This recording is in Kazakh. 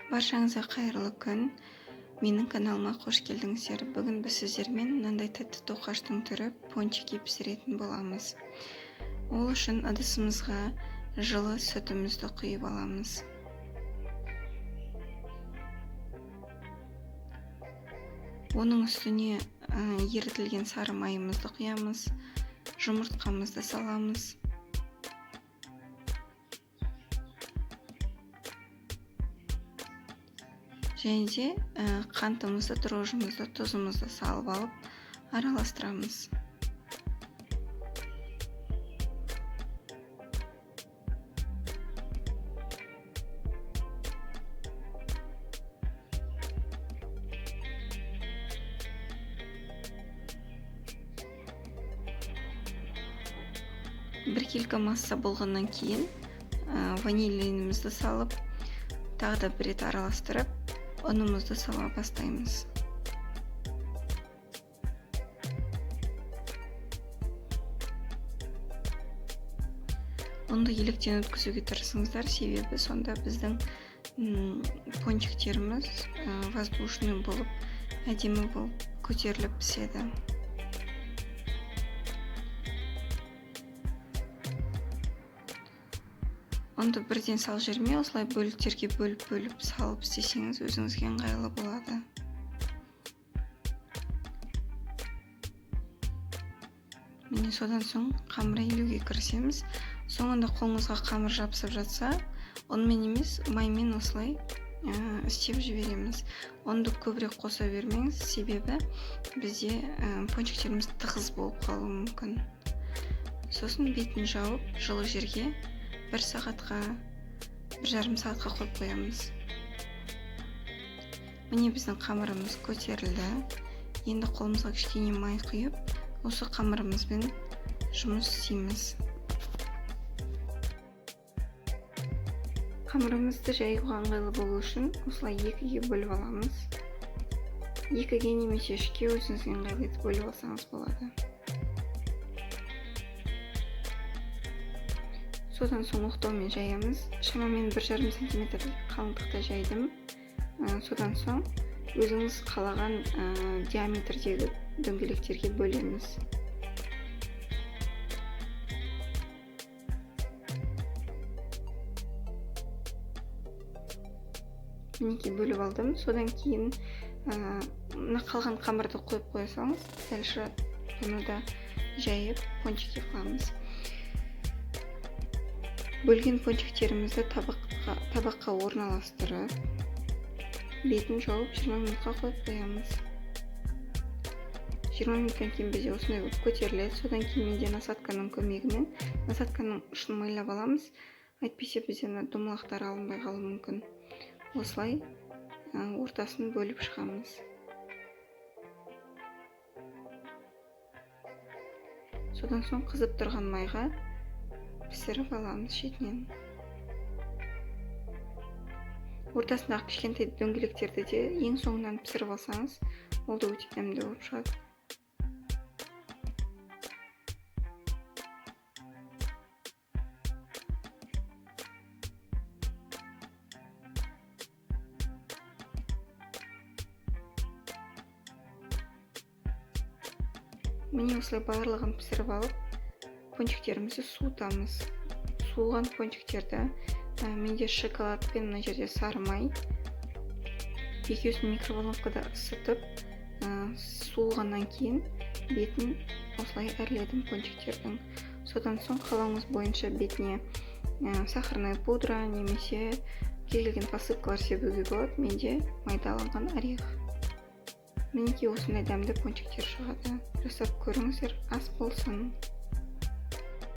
Баршаңызға қайырлы күн. Менің каналыма қош келдіңіздер. Бүгін біз сіздермен мынандай тәтті тоқаштың түрі пончики пісіретін боламыз. Ол үшін ыдысымызға жылы сүтімізді құйып аламыз. Оның үстіне ерітілген сары майымызды құямыз, жұмыртқамызды саламыз. Және де қантымызды, дрожжымызды, тұзымызды салып алып араластырамыз. Біркелкі масса болғаннан кейін ванилинімізді салып, тағы да бір рет араластырып, ұнымызды сала бастаймыз. Ұнды електен өткізуге тырысыңыздар, себебі сонда біздің пончиктеріміз воздушный болып, әдемі болып көтеріліп піседі. Ұнды бірден салып жібермей, осылай бөліктерге бөліп-бөліп салып істесеңіз, өзіңізге ыңғайлы болады. Міне, содан соң қамыр илеуге кірісеміз. Соңында қолыңызға қамыр жабысып жатса, ұнмен емес, маймен осылай істеп жібереміз. Ұнды көбірек қоса бермеңіз, себебі бізде пончиктеріміз тығыз болып қалуы мүмкін. Сосын бетін жауып, жылы жерге бір сағатқа, бір жарым сағатқа қойып қоямыз. Міне, біздің қамырымыз көтерілді. Енді қолымызға кішкене май құйып, осы қамырымызбен жұмыс істейміз. Қамырымызды жаюға ыңғайлы болу үшін осылай екіге бөліп аламыз. Екіге немесе үшке өзіңізге ыңғайлы етіп бөліп алсаңыз болады. Содан соң оқтаумен жаямыз. Шамамен бір жарым сантиметр қалыңдықта жайдым. Содан соң өзіңіз қалаған диаметрдегі дөңгелектерге бөлеміз. Мінекей, бөліп алдым. Содан кейін мына қалған қамырды қойып қоя салыңыз. Дальше бұны да жайып пончикке қыламыз. Бөлген пончиктерімізді табаққа орналастырып, бетін жауып 20 минутқа қойып қоямыз. 20 минуттан кейін бізде осындай болып көтеріледі. Содан кейін менде насадканың көмегімен насадканың ұшын майлап аламыз. Әйтпесе бізде мына домалақтар алынбай қалуы мүмкін. Осылай ортасын бөліп шығамыз. Содан соң қызып тұрған майға пісіріп аламыз шетінен. Ортасындағы кішкентай дөңгелектерді де ең соңынан пісіріп алсаңыз, ол да өте дәмді болып шығады. Міне, осылай барлығын пісіріп алып, пончиктерімізді суытамыз. Суыған пончиктерді менде шоколад пен мына жерде сары май, екеуісін микроволновкада ысытып, суығаннан кейін бетін осылай әрледім пончиктердің. Содан соң қалауыңыз бойынша бетіне сахарная пудра немесе кез келген посыпкалар себуге болады. Менде майдаланған орех. Мінекей, осындай дәмді пончиктер шығады. Жасап көріңіздер, ас болсын.